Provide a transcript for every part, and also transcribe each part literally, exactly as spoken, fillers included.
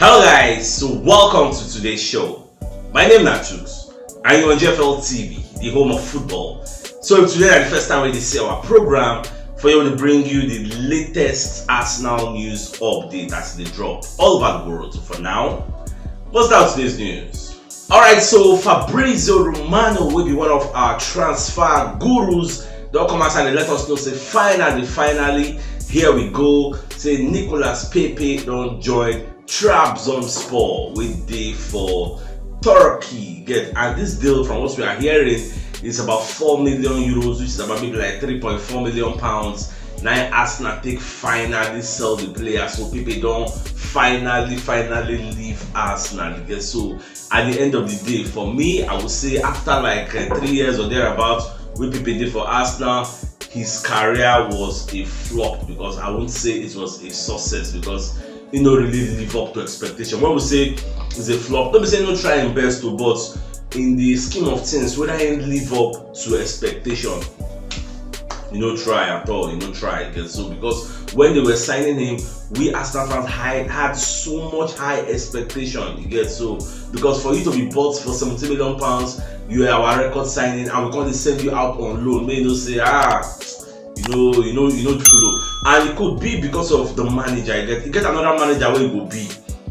Hello guys, so welcome to today's show. My name na Chuks and you're on G F L T V, the home of football. So if today na the first time wey you dey see our program, for here we dey bring you the latest Arsenal news update as e dey drop all over the world. So for now, let's start today's news. Alright, so Fabrizio Romano, wey be one of our transfer gurus, don come outside and let us know say finally, finally, here we go. Say Nicolas Pepe don join Trabzonspor, wey dey for Turkey. Get, and this deal, from what we are hearing, is about four million euros, which is about maybe like three point four million pounds. Now Arsenal take finally sell the player, so Pepe don finally, finally leave Arsenal. You get, so at the end of the day, for me, I would say after like uh, three years or thereabouts, wey Pepe dey for Arsenal, his career was a flop, because I won't say it was a success because he no really live up to expectation. When we say it's a flop, no be say no try im best o, but in the scheme of things, whether he live up to expectation, he no try at all. He no try again. So because when they were signing him, we Arsenal fans high, had so much high expectation. You get, so because for you to be bought for seventy million pounds, you are our record signing, and we can't send you out on loan. May you know say ah, you know, you know, you know, follow. And it could be because of the manager. You get, you get another manager where you go be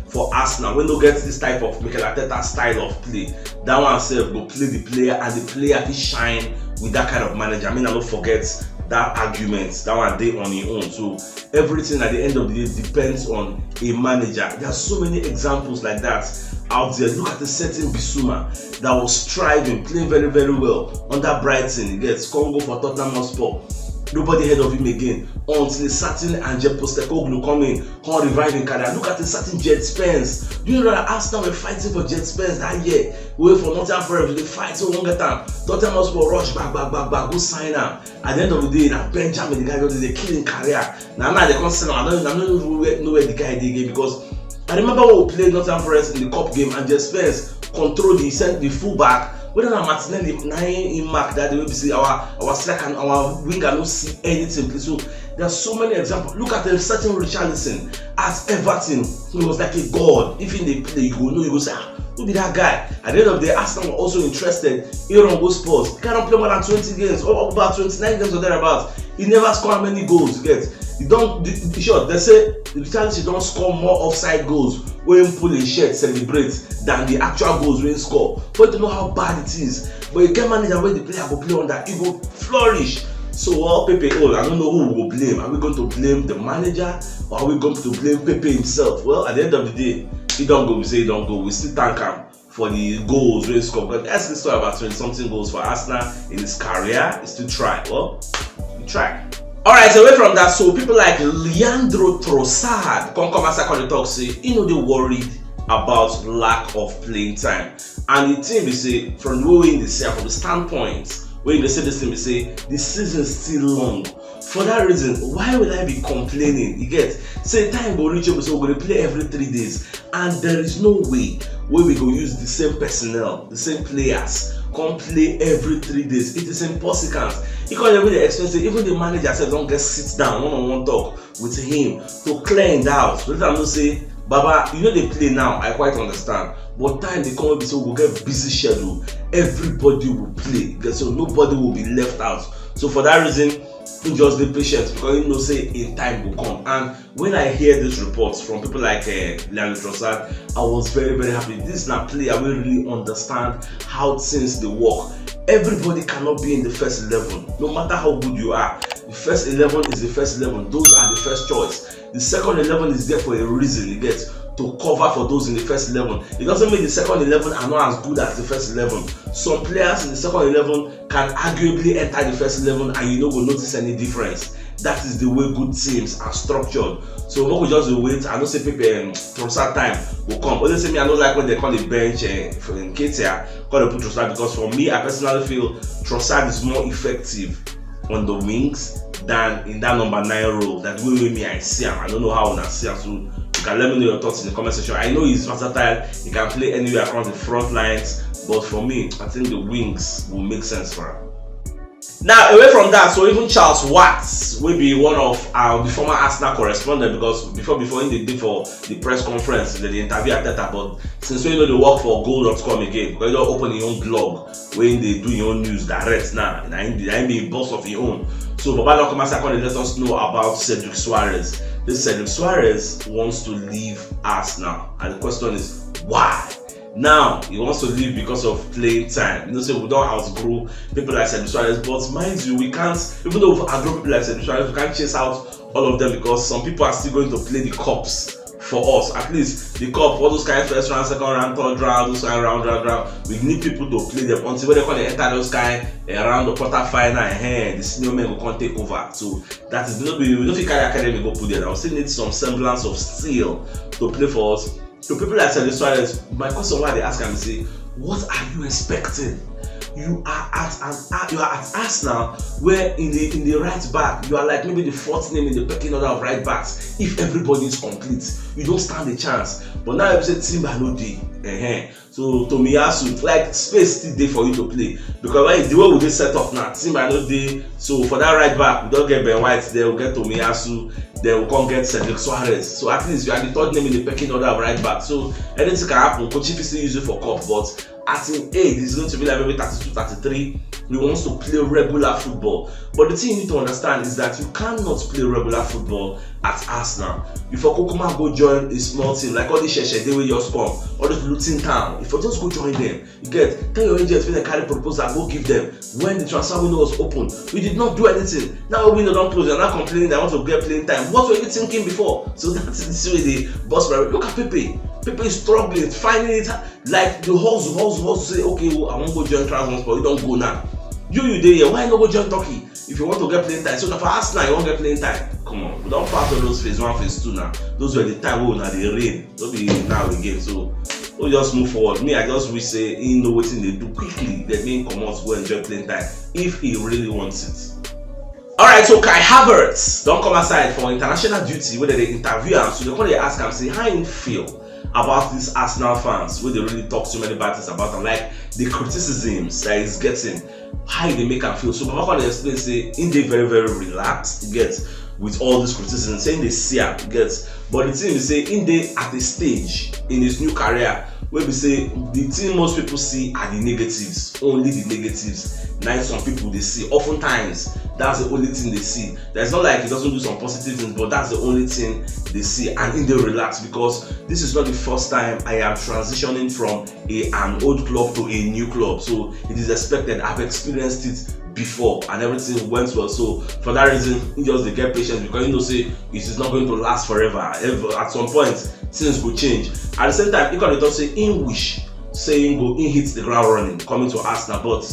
for Arsenal, wey no get this type of Mikel Arteta style of play. That one sef go play the player, and the player fit shine with that kind of manager. I mean, I no forget that argument. That one dey on im own. So everything at the end of the day depends on a manager. There are so many examples like that out there. Look at a certain Bissouma that was striving, playing very, very well under Brighton. He gets Congo for Tottenham Hotspur. Nobody heard of him again until a certain Ange Postecoglou come in, come revive him career. Look at a certain Djed Spence. Do you know that Arsenal were fighting for Djed Spence that year? We were for Nottingham Forest, they fight so one get am. Tottenham Hotspur rush back, back, back, back, go sign am. At the end of the day, na Benjamin, the guy just dey kill him career. Now, now they come sell am. I don't, I don't know where, know where the guy dey again, because I remember when we played Nottingham Forest in the cup game, and Djed Spence control the cent, the fullback. Whether na Martinelli, na him, him mark that day, wey be say our, our striker and our winger no see anything. So there are so many examples. Look at a certain Richarlison at Everton. He was like a god. If he dey play, you go know, you go say, ah, who be that guy? At the end of the day, Arsenal were also interested. Aaron go Spurs. He cannot play more than twenty games, or about twenty-nine games or thereabouts. He never score how many goals, you get. He don, the, the short, they say Richarlison don score more offside goals wey him pull him shirt celebrate than the actual goals wey him score. But you know how bad it is. But you get manager wey the player go play under, he go flourish. So all Pepe own, I don't know who we go blame. Are we going to blame the manager, or are we going to blame Pepe himself? Well, at the end of the day, he don go, we say he don go. We still thank am for the goals wey he score. But that's the story about twenty something goals for Arsenal in his career. He still try. Well, he try. Alright, so away from that, so people like Leandro Trossard come come outside come dey talk say he no dey worried about lack of playing time. And the thing be say, from the way wey he dey see am, from the standpoint wey he dey see this thing, be say the season still long. For that reason, why will I be complaining? You get, say time go reach wey be say we go dey play every three days, and there is no way wey we go use the same personnel, the same players, come play every three days. It is impossible. He come dey explain say even the manager sef don get sit down, one on one talk with him to clear him doubt, to let am know say, Baba, you no dey play now, I quite understand. But time dey come wey be say we go get busy schedule. Everybody will play. Get, so nobody will be left out. So for that reason, he just dey patient because he know say in time go come. And when I hear these reports from people like uh, Leandro Trossard, I was very, very happy. This na player wey really understand how things dey work. Everybody cannot be in the first eleven, no matter how good you are. The first eleven is the first eleven. Those are the first choice. The second eleven is there for a reason, you get, to cover for those in the first eleven. It doesn't mean the second eleven are not as good as the first eleven. Some players in the second eleven can arguably enter the first eleven and you no go notice any difference. That is the way good teams are structured. So we go just dey wait. I know say people um, Trossard time go come. Only say me, I no like when they call the bench uh, for Nketiah, call the put Trossard, because for me, I personally feel Trossard is more effective on the wings than in that number nine role. That way with me, I see him. I don't know how una see him. So you can let me know your thoughts in the comment section. I know he's versatile. He can play anywhere across the front lines. But for me, I think the wings will make sense for him. Now, away from that, so even Charles Watts, will be one of our the former Arsenal correspondent, because before before in the day for the press conference, they interview Arteta, but since we know they work for goal dot com again, because they don't open your own blog, when they do your own news direct now, and I be boss of your own. So Baba don't come and say, come let us know about Cedric Suarez. This Cedric Suarez wants to leave Arsenal, and the question is why? Now he wants to leave because of playing time. You know, say we don't outgrow people like Cedric Suarez, but mind you, we can't, even though we outgrow people like Cedric Suarez, we can't chase out all of them, because some people are still going to play the cups for us. At least the cup, all those kind of first round, second round, third round, those kind of round, round, round. We need people to play them until when they call they enter those kind around the quarter final. And the senior men will come take over. So that is no be we don't fit carry academy go put there. I still need some semblance of steel to play for us. So people like Sergio Suarez, my question why they ask am is say, what are you expecting? You are at an you are at Arsenal, where in the in the right back you are like maybe the fourth name in the pecking order of right backs. If everybody is complete, you don't stand a chance. But now you say Timber no dey, uh-huh. So Tomiyasu, like space still dey for you to play, because when the way we dey set up now, Timber no dey. So for that right back, we don't get Ben White there, we get Tomiyasu, then we come get Cedric Suarez. So at least you are the third name in the pecking order of right back. So anything can happen. Coach if still use it for cup, but at him age, he's going to be like maybe thirty-two, thirty-three. He wants to play regular football. But the thing you need to understand is that you cannot play regular football at Arsenal. If Okokuma go join a small team, like all these Sheshe, they will just come. All this Luton Town, if you just go join them, you get, tell your agents when they carry proposal, go give them. When the transfer window was open, we did not do anything. Now we don't close, they're not complaining, they want to get playing time. What were you thinking before? So that's the way they boss, look at Pepe. Pepe is struggling, finding it like the hustle, hustle, hustle, say, okay, well, I won't go join Trabzonspor, you don't go now. You, you dey here, why you no go join Turkey? If you want to get playing time, so now for Arsenal, you won't get playing time. Come on, we don't pass all those phase one, phase two now. Those were the time we were the rain. Don't be now again. So we just move forward. Me, I just wish say he know what they do quickly. Then me come out go enjoy playing time if he really wants it. All right, so Kai Havertz don't come aside for international duty where they interview him. So they call they ask him, say, how you feel about these Arsenal fans where they really talk so many bad things about him, like the criticisms that he's getting, how they make him feel. So Baba come explain say in they very very relaxed, get, with all this criticism, saying they see him, get. But the thing is say in they at a stage in his new career where we say the thing most people see are the negatives, only the negatives. Now some people they see. Oftentimes, that's the only thing they see. There's not like he doesn't do some positive things, but that's the only thing they see. And in they relax, because this is not the first time I am transitioning from a, an old club to a new club. So it is expected. I've experienced it before and everything went well. So for that reason, you just dey get patience, because you know say it is not going to last forever. Ever, at some point, things go change. At the same time, he come dey talk say he wish say he go he hit the ground running coming to Arsenal, but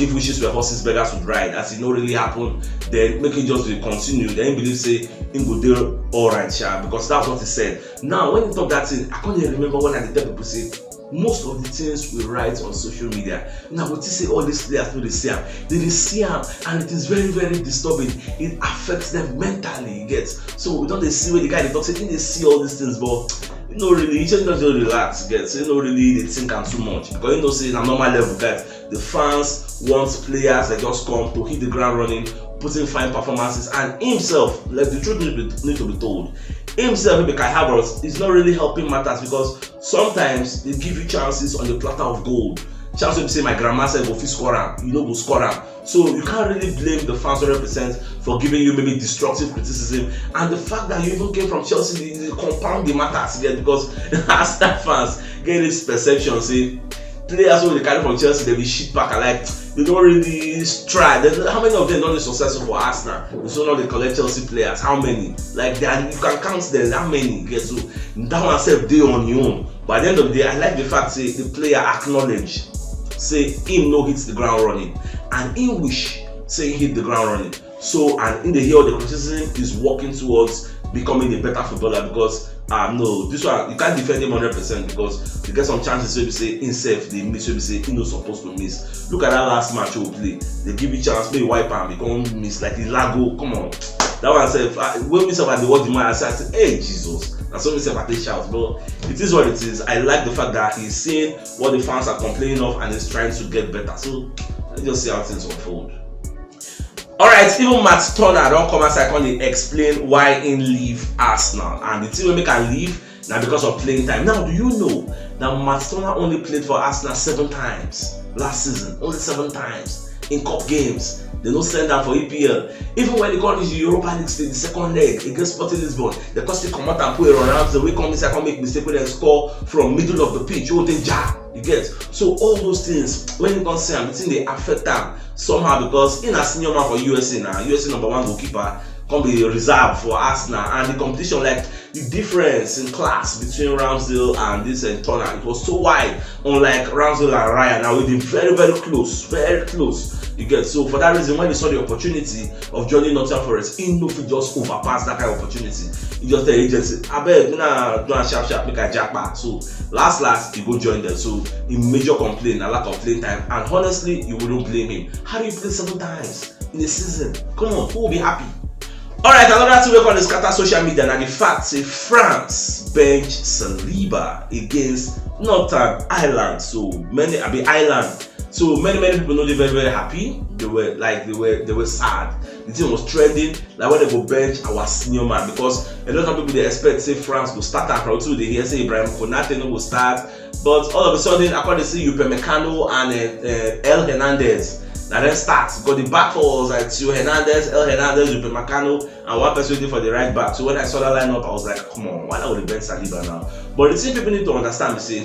if wishes were horses, beggars would ride. As it no really happen, then make it just dey continue. Then he believe say he go dey all right, sha, because that's what he said. Now, when he talk that thing, I can't even remember when I dey tell people say most of the things we write on social media, now we see say all these players no dey see am. They dey see am, and it is very very disturbing. It affects them mentally, you get. So we don't dey see where the guy dey talk say he dey see all these things, but you know really, he just just relax, get. So you know really they think am too much, because you know say na normal level, get. The fans want players that just come to hit the ground running, put in fine performances, and himself, like the truth need to be, need to be told, himself, maybe Kai Havertz, is not really helping matters, because sometimes they give you chances on the platter of gold. Chance wey be say my grandma sef go fit score am, you no go score am. So you can't really blame the fans hundred percent for giving you maybe destructive criticism. And the fact that you even came from Chelsea, they, they compound the matter again, because Arsenal fans get this perception say players wey they carry from Chelsea, they be shit back alike. They don't really strive. There's, how many of them not successful for Arsenal? They so not they collect Chelsea players. How many? Like they are, you can count them. How many? Get so that one sef dey on your own. But at the end of the day, I like the fact say the player acknowledge say him no hit the ground running, and he wish say he hit the ground running. So and in the hear the criticism is working towards becoming a better footballer, because um, no, this one you can't defend him hundred percent, because you get some chances wey be say himself they miss, wey be say he no supposed to miss. Look at that last match we play. They give you chance, play wipe and become miss like Ilago. Come on, that one sef. Uh, when me sef at the watch the man, I say, I say, hey Jesus, and so me sef I take shout. But it is what it is. I like the fact that he's seeing what the fans are complaining of and he's trying to get better. So let's just see how things unfold. Alright, even Matt Turner don come outside come dey explain why im leave Arsenal, and the thing wey make am leave na because of playing time. Now, do you know that Matt Turner only played for Arsenal seven times last season? Only seven times in cup games. They no send am for E P L. Even when he come reach the Europa League stage, the second leg against Sporting Lisbon, they come still comot am, put Aaron Ramsey wey come inside come make mistake wey dem score from middle of the pitch wey take jar. You get? So all those things, when you come see am, the thing dey affect am somehow because he na senior man for U S A na, U S A number one goalkeeper, come be reserve for Arsenal, and the competition, like, the difference in class between Ramsdale and this uh, Turner, it was so wide. Unlike Ramsdale and Raya now, wey dey very, very close, very close. You get? So for that reason, when he saw the opportunity of joining Nottingham Forest, he no fit just overpass that kind of opportunity. He just tell agency, "Abeg, make una do am sharp sharp, make I japa." So last last, he go join them. So im major complaint na lack of playing time, and honestly, you wouldn't blame him. How do you play seven times in a season? Come on, who will be happy? Alright, another thing wey come dey scatter social media na the fact say France bench Saliba against Northern Ireland. So many, I mean, Ireland. So many, many people no dey very, very happy. They were, like, they were, they were sad. The thing was trending, like, when they go bench our senior man, because a lot of people dey expect say France go start am. From wetin we dey hear say Ibrahim Konate no go start, but all of a sudden I come dey see Upamecano and uh, uh, El Hernandez. Na dem start. Got the back four was like Theo Hernandez, El Hernandez, Upamecano, and one person wey dey for the right back. So when I saw that lineup, I was like, "Come on, why not go dey bench Saliba now?" But the thing people need to understand be say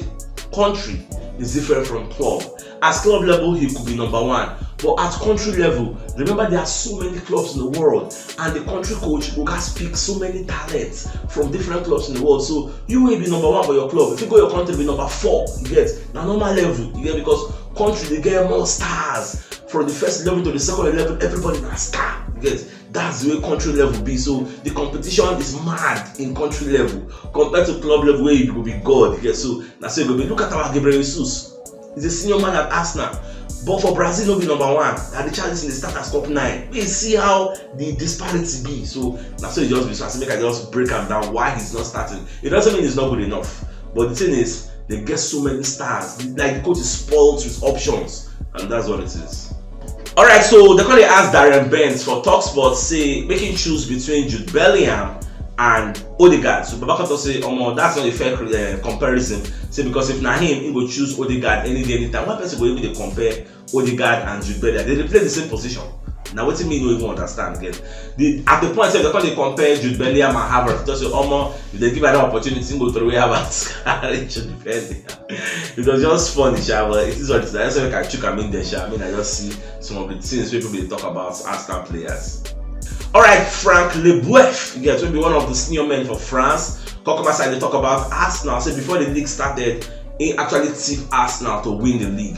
country is different from club. At club level, he could be number one, but at country level, remember, there are so many clubs in the world, and the country coach go gats pick so many talents from different clubs in the world. So you will be number one for your club. If you go your country, be number four. You get? Na normal level, you get, because country dey get more stars. From the first eleven to the second eleven, everybody na star. You get? That's the way country level be. So the competition is mad in country level compared to club level where you go be God. You get? So na so e go be. Look at our Gabriel Jesus. He's a senior man at Arsenal. But for Brazil, no be number one. Na Richarlison dey start as top nine. We see how the disparity be. So na so e just be. So I say make I just break am down why he's not starting. It doesn't mean he's not good enough. But the thing is, they get so many stars. Like, the coach is spoiled with options, and that's what it is. Alright, so they come dey ask Darren Bent for Talksport say make him choose between Jude Bellingham and Odegaard. So Baba Koto say, "Omo, that's not a fair uh, comparison." Say because if na him, he go choose Odegaard any day, anytime. Why person go even dey compare Odegaard and Jude Bellingham? They dey play the same position. Na wetin me no even understand again. The, at the point, say they come dey compare Jude Bellingham and Havertz. Just say, "Omo, if they give another opportunity, he go throw away Havertz." Carry Jude Bellingham. It was just funny, sha, but it is what it is. I just make I chook am in there, sha. I mean, I just see some of the things wey people dey talk about Arsenal players. Alright, Franck Leboeuf, you get, wey be one of the senior men for France, come come outside dey talk about Arsenal. Say before the league started, he actually tip Arsenal to win the league.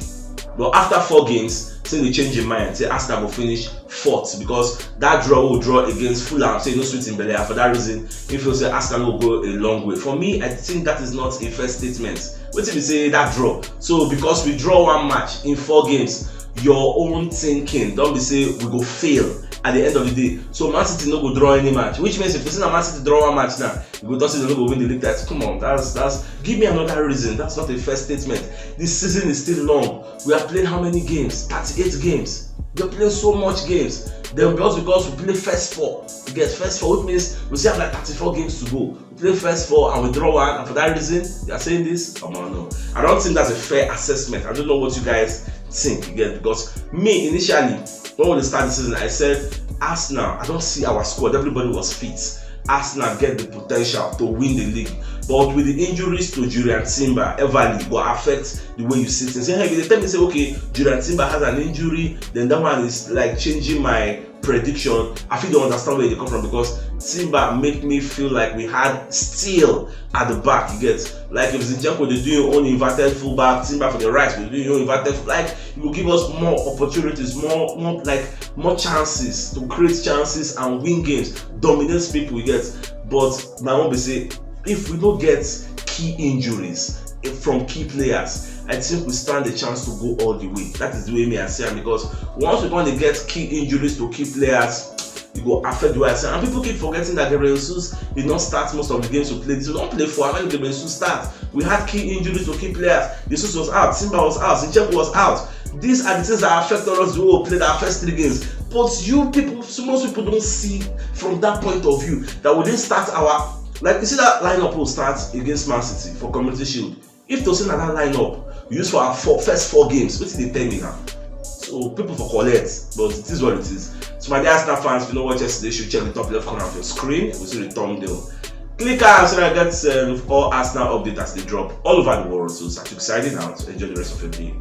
But after four games, say they change him mind. Say Arsenal go finish fourth because that draw wey we draw against Fulham, say e no sweet him belle. And for that reason, he feel say Arsenal go go a long way. For me, I think that is not a fair statement. Wetin be say that draw? So because we draw one match in four games, your own thinking don be say we go fail at the end of the day. So Man City no go draw any match, which means if you see na Man City draw one match now, you go talk say they no go win the league title. Come on, that's, that's, give me another reason. That's not a fair statement. The season is still long. We are playing how many games? Thirty-eight games. We're playing so much games. Then just because we play first four, you get, first four, which means we still have like thirty-four games to go. We play first four and we draw one, and for that reason, you are saying this? Come on, no. I don't think that's a fair assessment. I don't know what you guys think, you get, because me, initially, when we start the season, I said, "Arsenal, I don't see our squad. Everybody was fit. Arsenal get the potential to win the league." But with the injuries to Jurrien Timber, Everly, go affect the way you see things. Say, hey, they tell me, say, "Okay, Jurrien Timber has an injury," then that one is, like, changing my prediction. I fit dey understand where they come from because Timber make me feel like we had steel at the back, you get. Like, if Zinchenko dey do your own inverted fullback, Timber for the right, dey do your own inverted full-, like, you go give us more opportunities, more, more, like, more chances to create chances and win games, dominate people, you get. But my own be say, if we no get key injuries, eh, from key players, I think we stand a chance to go all the way. That is the way me I see am, because once we gonna get key injuries to key players, e go affect the way I see am. And people keep forgetting that Gabriel Jesus did not start most of the games we played. So don't play for how many Gabriel Jesus start. We had key injuries to key players. Jesus was out, Timber was out, Zinchenko was out. These are the things that affected us the whole play that first three games. But you people, so most people don't see from that point of view that we didn't start our, like, you see that lineup will start against Man City for Community Shield. If to say na that lineup we use for our four, first four games, wetin dey tell me now? So people for collect, but it is what it is. So my dear Arsenal fans, if you no watch yesterday, you should check the top left corner of your screen. You see the thumbnail. Click am so that you get um, all Arsenal updates as they drop all over the world. So Satuk signing out. Enjoy the rest of your day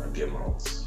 and game out.